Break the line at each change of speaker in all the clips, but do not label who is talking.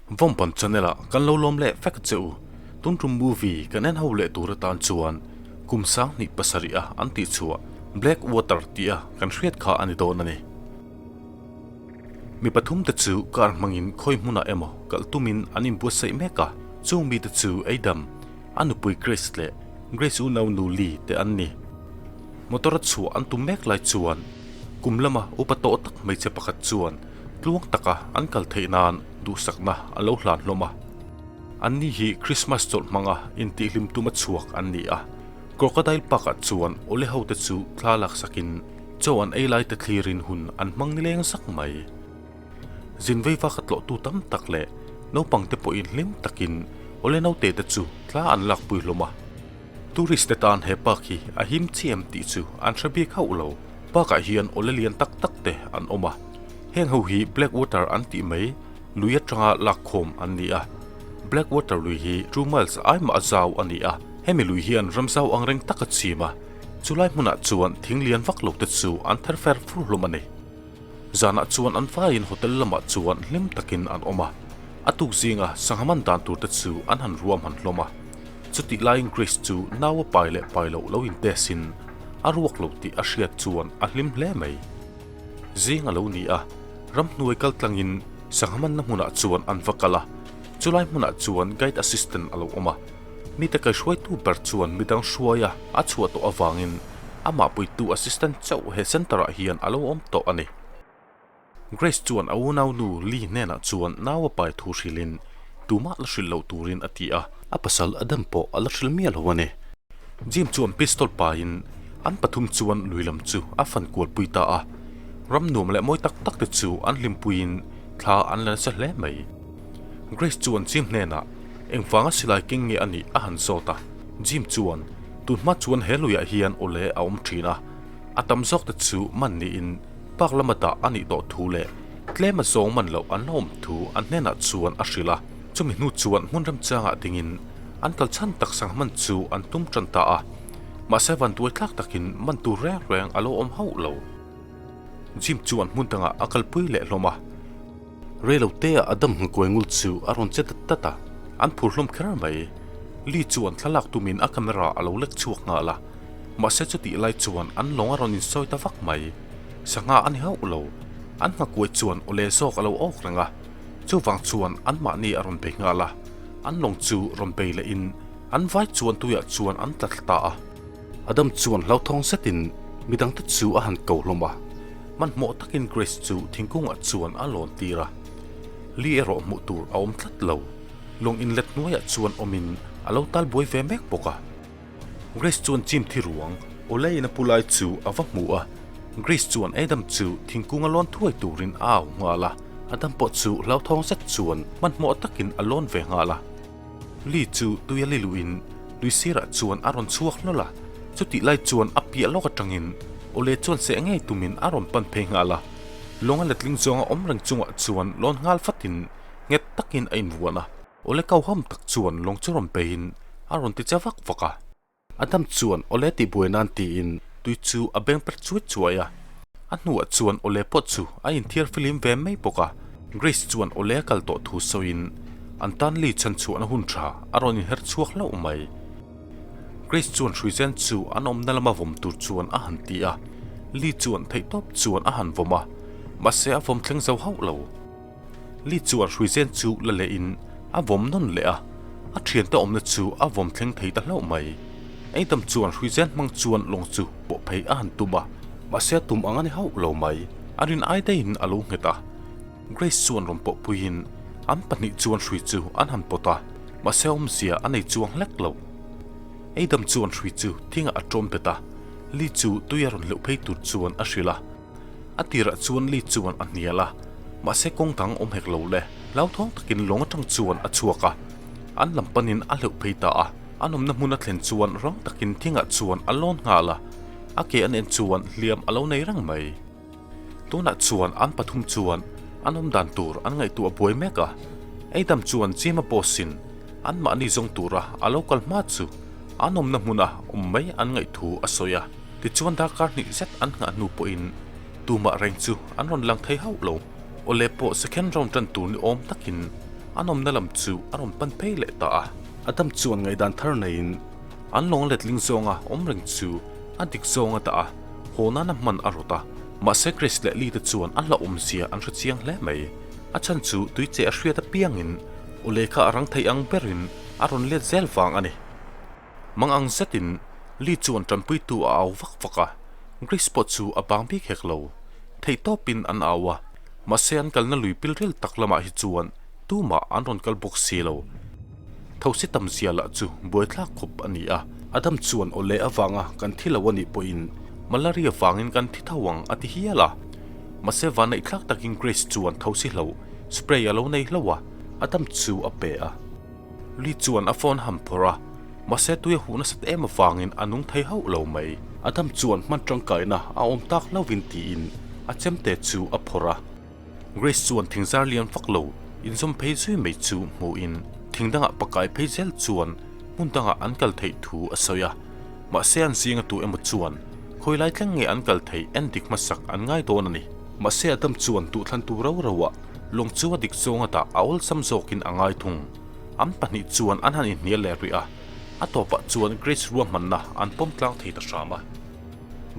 Vawmpan channel ah kan lo lawm leh vek che u. Tun tum movie kan en ho leh tur atan chuan kum 2007 a an tih chhuah Black Water tih a kan hriat kha a ni dawn a ni. Mi pathum te chu car hmangin khawi hmunah emaw kalh tumin an inbuatsaih mek a, chung mite chu Adam, a nupui Grace leh Grace unau nu Lee te an ni. Motor a chhuah an tum mek lai chuan kum lama upa tawh tak hmeichhe pakhat chuan tluang taka an kal theih nan duhsakna a lo hlan hlawm a. Anni hi Christmas chawlh hmanga intihhlim tuma chhuak an ni a, Crocodile Park-ah chuan awle hote chu thla laksakin chaw an ei laite thlirin hun an hmang nileng zak mai. Zin veiva ka tlawhtu tam tak leh naupangte pawhin hlim takin awle naute te chu thla an lakpui hlawm a. Tourist te tan he park hi a him chi em tih chu an hre bik hauh lo. Park ah hian awle lian tak tak te an awm a, heng ho hi Black Water an tih mai lui atanga lak khawm an ni a. Black Water lui hi 2 miles ai mah a zau a ni a, hemi lui hian ram zau ang reng tak a chim a, chulai hmunah chuan thing lian vak lo te chu an ther fer fur hlawm a ni. Zanah chuan an vaiin hotel lamah chuan hlim takin an awm a, a tuk zinga sangha man dan tur te chu an han ruam han hlawm a. Chutih laiin Grace chu nau a pai leh pai loh lo in test in a ruak lo tih a hriat chuan a hlim hle mai. Zing a lo ni a, ramhnuai kal tlangin sangha manna hmunah chuan an va kal a, chulai hmunah chuan guide assistant a lo awm a, mite kaihruaitu ber chuan midang hruaia a chhuah tawh avangin amah puitu assistant chauh he centre ah hian a lo awm tawh a ni. Grace chuan a unaunu Lee hnenah chuan nau a pai thu hrilhin tumah la hrilh loh turin a ti a. A pasal Adam pawh a la hrilh miah lo a ni. Jim chuan pistol paiin an pathum chuan lui lam chu a fan kualpui ta a. Ram nuam leh mawi tak tak te chu an hlimpuiin thla an la nasa hle mai. Grace chuan Jim hnenah engvanga silai keng nge a nih a han zawt a. Jim chuan, Tunhma chuan he luiah hian awle a awm thin a, a tam zawk te chu man niin Park lama dah a nih tawh thu leh tlem a zawng man loh an la awm thu an hnenah chuan a hrilh a, chumi hnu chuan hmun remchangah dingin an kal chhan tak sangha man chu an tum tan ta a, mahse vanduai thlak takin man tur reng reng a lo awm hauh lo. Jim chuan hmun dangah a kalpui leh hlawm a, reilote ah Adam hmukuai ngul chu a rawn che dat dat a, an phur hlawm kher mai. Lee chuan thlalak tumin a camera a lo lek chhuak nghal a. Mahse chutih lai chuan an lawng a rawn insawi ta vak mai. Sangha a ni hauh lo. An nghakuai chuan awle zawk a lo awk reng a. Chuvang chuan anmahni a rawn bei nghal a. An lawng chu rawn bei lehin an vai chuan tuiah chuan an tla thla ta a. Adam chuan hlauthawng zetin midangte chu a han ko hlawm a. Hmanhmawh takin Grace chu thingkungah chuan a lawn tir a. Li erawh hmuh tur a awm tlat lo. Lawng inlet hnuaiah chuan awmin a lo tal buai ve mek bawk a. Grace chuan Jim thi ruang awleiin a pu lai chu a va hmu a, Grace chuan Adam chu thingkung a lawn thuai turin a au nghal a, Adam pawh chu hlauthawng zet chuan hmanhmawh takin a lawn ve nghal a. Lee chu tui a li luhin lui sirah chuan a rawn chhuak hlawl a, chutih lai chuan a piah lawk atangin awle chuan seh ngei tumin a rawn pan phei nghal a, lawng a letling zawnga awm reng chungah chuan lawn nghal fatin nghet takin a invuan a. Awle kauham tak chuan lawng chu rawn peihin a rawn ti che vak vak a. Adam chuan awle tih buai nan tiin tui chu a beng per chuai chuai a. A hnuah chuan awle pawh chu a inthiar filim ve mai bawk a. Grace chuan awle a kal tawh thu sawiin an tan Lee chhan chhuahna hun tha a rawn inher chhuak hlauh mai. Grace chuan hruizen chu an awmna lama vawm tur chuan a han ti a. Lee chuan theihtawp chuan a han vawm a, mahse a vawm thleng zo hauh lo. Lee chuan hruizen chu la leh in a vawm nawn leh a, a thiante awmna chu a vawm thleng thei ta hlauh mai. Adam chuan hruizen hmang chuan lawng chu pawh phei a han tum a, mahse a tum ang a ni hauh lo mai. A rin ai daihin a lo nghet a, Grace chuan rawn pawh puiin an pahnih chuan hrui chu an han pawt a, mahse awmzia a nei chuang hlek lo. Adam chuan hrui chu thingah a tawm bet a, Lee chu tui a rawn hleuh phei tur chuan a hrilh a. A tirah chuan Lee chuan a hnial a, mahse kawng dang awm hek lo le. Hlauthawng takin lawng atang chuan a chhuak a, an lam panin a hleuh phei ta a. An awmna hmun a thlen chuan rang takin thingah chuan a lawn nghal a, a ke an en chuan hliam a lo nei reng mai. Tunah chuan an pathum chuan an awm dan tur an ngaihtuah buai mek a, Adam chuan Jim a boss-in anmahni zawng tura a lo kal hma chu an awmna hmuna awm mai an ngaih thu a sawi a. Tichuan darkar hnih zet an nghah hnu pawhin tumah reng chu an rawn lang thei hauh lo. Awle pawh second round tan tur ni awm takin An awmna lam chu a rawn pan phei leh ta a. Adam chuan ngaihdan thar neiin an lawng letling zawnga awm reng chu a dik zawng a dah a, haw nana hman a rawt a. Mahse Grace leh Lee te chuan a hlauhawmzia an hre chiang hle mai. A chhan chu tui che a hriat apiangin awle kha a rang thei ang berin a rawn let zel vang a ni. Mang ang zetin Lee chuan tanpuitu a au vak vak a, Grace pawh chu a bang bik hek lo. Theihtawpin an au a, mahse an kalna lui pilril tak lamah hi chuan tumah an rawn kal bawk si lo. Thosi tam zia lah chu buaithlak khawp a ni a, Adam chuan awle avanga kan thi lo a nih pawhin malaria vangin kan thi tho ang a ti hial a. Mahse vanneihthlak takin Grace chuan thosi hlo spray a lo nei hlo a, Adam chu a pe a. Lee chuan a phone ham phawrh a, mahse tui a huh nasat em avangin a nung thei hauh lo mai. Adam chuan hman tangkaina a awm tak hlauhin tiin a chemte chu a phawrh a. Grace chuan thingzar lian vak lo inzawm phei zui mai chu hmuhin thing dangah pakai phei zel chuan hmun dangah an kal theih thu a sawi a. Mahse an zinga tu emaw chuan khawi lai thleng nge an kal theih en dik hmasak an ngai dawn a ni. Mahse Adam chuan duhthlan tur rau rauah Lawng chu a dik zawnga dah a awlsam zawkin a ngai thung. An pahnih chuan an han inhnial leh rih a, a tawpah chuan Grace ruahmanna an pawm tlang thei ta hram a.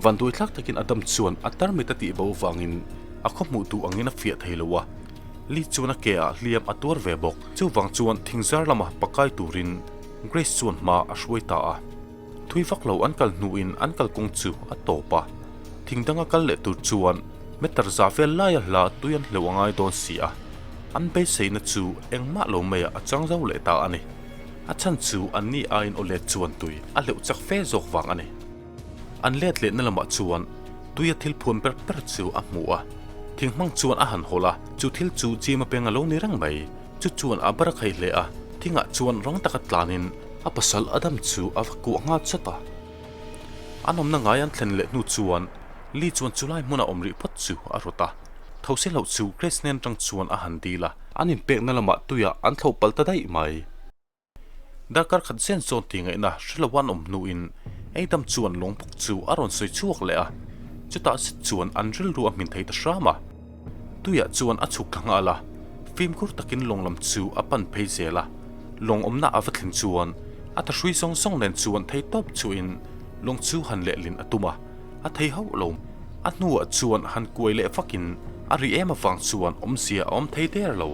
Vanduaithlak takin Adam chuan a tarmit a tihbo vangin a khaw hmuh duh angin a fiah thei lo a, Lee chuan a ke ah hliam a tuar ve bawk. Chuvang chuan thingzar lama pakai turin Grace chuan hma a hruai ta a. Thui vak lo an kal hnuin an kalkawng chu a tawp a, thing danga kal leh tur chuan meter za vel laia hla tui an hleuh a ngai dawn si a, an beiseina chu engmah lo maiah a chang zo leh ta a ni. A chhan chu an ni aiin aw let chuan tui a hleuh chak fe zawk vang a ni. An let lehna lamah chuan tuia thil phuan ber ber chu a hmu a, thing hmang chuan a han hawlh a, chu thil chu Jim-a peng a lo ni reng mai. Chu chuan a bar a khaih hle a, thingah chuan rang taka tlanin a pasal Adam chu a va kuah nghal chawt a. An awmna ngai an thlen leh hnu chuan Lee chuan chulai hmuna awm rih phawt chu a rawt a. Thosi loh chu Grace hnen atang chuan a han dil a. An inpekna lamah tuiah an thlo palh ta daih mai. Darkar khat zen zawn tih ngaihna hre lo an awm hnuin Adam chuan lawng bawk chu a rawn sawi chhuak leh a, chutah zet chuan an rilru a hmin thei ta hram a. Tuiah chuan a chhuk thla nghal a, fimkhur takin lawng lam chu a pan phei zel a. Lawng awmna a va thleng chuan a thahrui zawng zawng nen chuan thei tawp chuhin lawng chu han lehlin a tum a, a thei hauh lo. A hnuah chuan han kuai leh vakin a ri em avang chuan awmzia a awm thei der lo.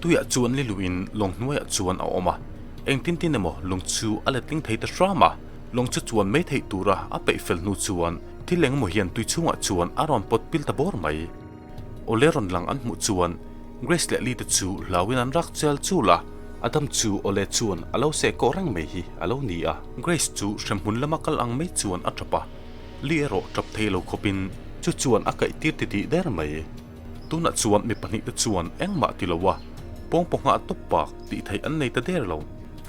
Tuiah chuan li luhin lawng hnuaiah chuan a awm a, engtin tin emaw lung chu a letling thei ta hram a, lawng chu chuan mai theih tura a peih fel hnu chuan thil eng emaw hian tui chhungah chuan a rawn pawt pil ta bawr mai. Awle rawn lang an hmuh chuan Grace leh Lee te chu hlauin an rak chel chul a, Adam chu awle chuan a lo seh kawh reng mai hi a lo ni a. Grace chu hremhmun lama kal ang mai chuan a tap a, Lee erawh tap thei lo khawpin chu chuan a kaih tir titih der mai. Tunah chuan mi pahnihte chuan engmah ti lo a, pawngpaw nghah tawp bak tih theih an nei ta der lo.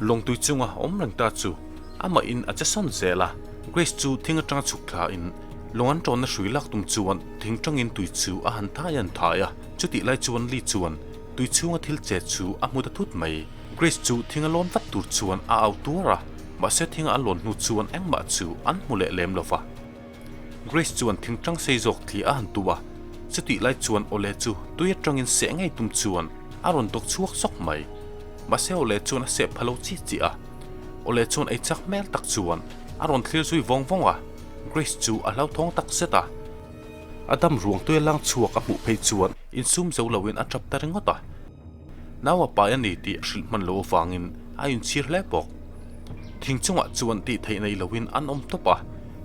Lawngtui chunga awm reng ta chu amahin a che sawn zel a, Grace chu thing atanga chhuk thlain lawng an tawnna hrui lak tum chuan thing tangin tui chu a han thai an thai a, chutih lai chuan Lee chuan tui chhunga thil che chu a hmu ta thut mai. Grace chu thing a lawn vat tur chuan a au tuar a, mahse thinga a lawn hnu chuan engmah chu an hmu leh lem lo va. Grace chuan thingtang sei zawk thli a han tu a, chutih lai chuan Awle chu tui atangin seh ngei tum chuan a rawn dawk chhuak zawk mai. Mahse Awle chuan a seh pha lo chi chi a, Awle chuan ei chak hmel tak chuan a rawn thlir zui vawng vawng a, Grace chu a hlauthawng tak zet a. A dam ruang tuia lang chhuak a hmuh phei chuan insum zo loin a tap ta ringawt a. Nau a pai a ni tih a hrilh hman lo avangin a inchhir hle bawk. Thing chungah chuan tih theih nei loin an awm tawp a,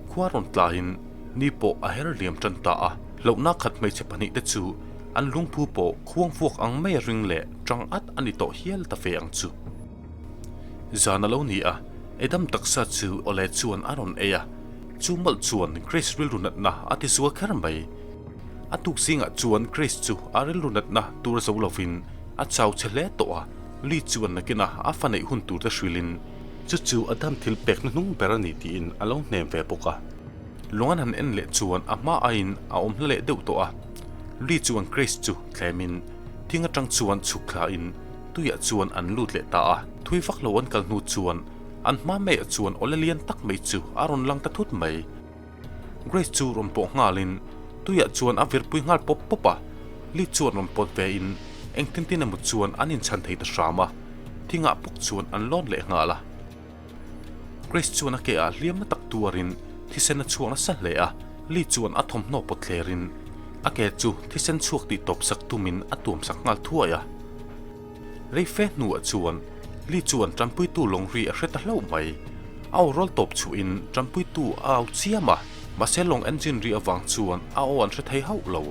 khua rawn tlaiin ni pawh a her liam tan ta a. Hlauhna khat hmeichhe pahnihte chu an lungphu pawh khuang vuak ang mai a ring leh tang at a ni tawh hial ta ve ang chu. Zan a lo ni a, Adam taksa chu awle chuan a rawn ei a, chu mawlh chuan Grace rilru natna a ti zual kher mai. A tuk zingah chuan Grace chu a rilru natna tur zo lovin a chau che hle tawh a, Lee chuan nakinah a fa neih hun turte hrilhin chu chu a dam thil pek hnuhnung ber a ni tiin a lo hnem ve bawk a. Lung an han en leh chuan a hma aiin a awm hla leh deuh tawh a, Lee chuan Grace chu thlemin thing atang chuan chhuk thlain tuiah chuan an lut leh ta a. Thui vak lo an kal hnu chuan an hma maiah chuan awle lian tak mai chu a rawn lang ta thut mai. Grace chu rawn pawh nghalin tuiah chuan a virpui nghal pawp pawp a, Lee chuan rawn pawt ve in Engtin tin emaw chuan an inchhan thei ta hram a, thingah bawk chuan an lawn leh nghal a. Grace chuan a ke ah hliam na tak tuarin thisen a chhuak nasa hle a, Lee chuan a thawmhnaw pawt thlerin a ke chu thisen chhuak tih tawp sak tumin a tuam sak nghal thuai a. Rei fe hnuah chuan Lee chuan tanpuitu lawng ri a hre ta hlauh mai. A aw rawl tawp chhuahin tanpuitu a au chiam a, mahse lawng engine ri avang chuan a aw an hre thei hauh lo.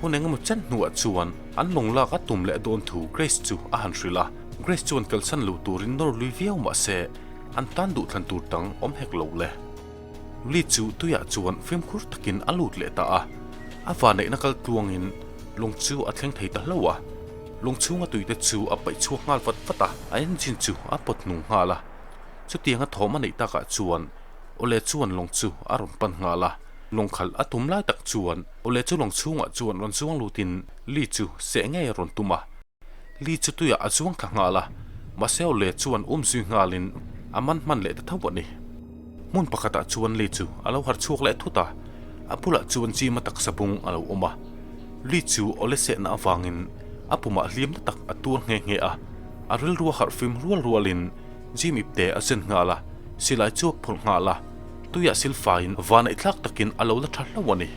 Hun engemaw chen hnuah chuan an lawng lak a tum leh dawn thu Grace chu a han hrilh a, Grace chuan kalsan lo turin nawr lui viau mah se an tan duhthlan tur dang awm hek lo le. Lee chu tuiah chuan fimkhur takin a lut leh ta a, a vaneihna kal tluangin lawng chu a thleng thei ta hlauh a, lawng chhunga tuite chu a paih chhuak nghal vat vat a, a engine chu a pawt hnung nghal a, chutianga thawm a neih takah chuan Awle chuan lawng chu a rawn pan nghal a. Lawng khalh a tum lai tak chuan Awle chu lawng chhungah chuan rawn zuang lutin Li chu seh ngei a rawn tum a. Li chu tuiah a zuang thla nghal a, mahse Awle chuan um zui nghalin a man hman leh ta tho a ni. Hmun pakhatah chuan Li chu a lo harh chhuak leh thut a, a bulah chuan Jima taksa bung a lo awm a. Li chu Awle sehna avangin a pumah hlimna tak a tuar nghe nghe a, a rilru a harh fim rual rualin Jim ipte a zen nghal a, silai chu a phawrh nghal a. Tuiah silfaiin van eihthlak takin a lo la tha hlauh a ni.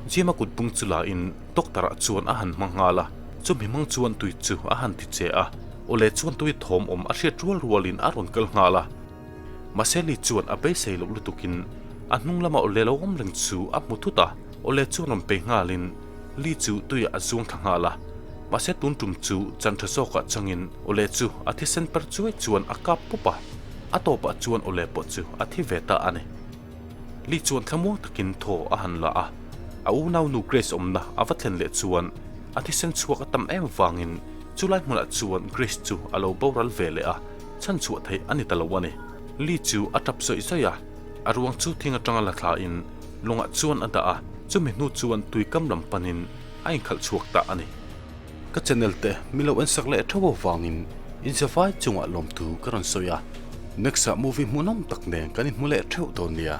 Jim-a kut bung chu lain doctor-ah chuan a han hmang nghal a, chumi hmang chuan tui chu a han ti che a, awle chuan tui thawm awm a hriat rual rualin a rawn kal nghal a. Mahse Lee chuan a beisei loh lutukin a hnung lama awle lo awm reng chu a hmu thut a, awle chuan rawn pe nghalin Lee chu tuiah a zuang thla nghal a. Mahse tun tum chu chan tha zawkah changin awle chu a thisen per chuai chuan a kap pawp a. A tawpah chuan awle pawh chu a thi ve ta a ni. Lee chuan thlamuang takin thaw a han la a, a unau nu Grace awmna a va thlen leh chuan a thisen chhuak a tam em vangin chulai hmunah chuan Grace chu a lo boral ve leh a, chhan chhuah theih a ni ta lo a ni. Lee chu a tap zawih zawih a, a ruang chu thing atanga la thlain lawngah chuan a dah a, chumi hnu chuan tuikam lam panin a inkhalh chhuak ta a ni. Ka channel te mi lo en sak leh theuh avangin inzavai chungah lawmthu ka rawn sawi a, next ah movie hmuhnawm tak nen kan inhmu leh theuh dawn nia.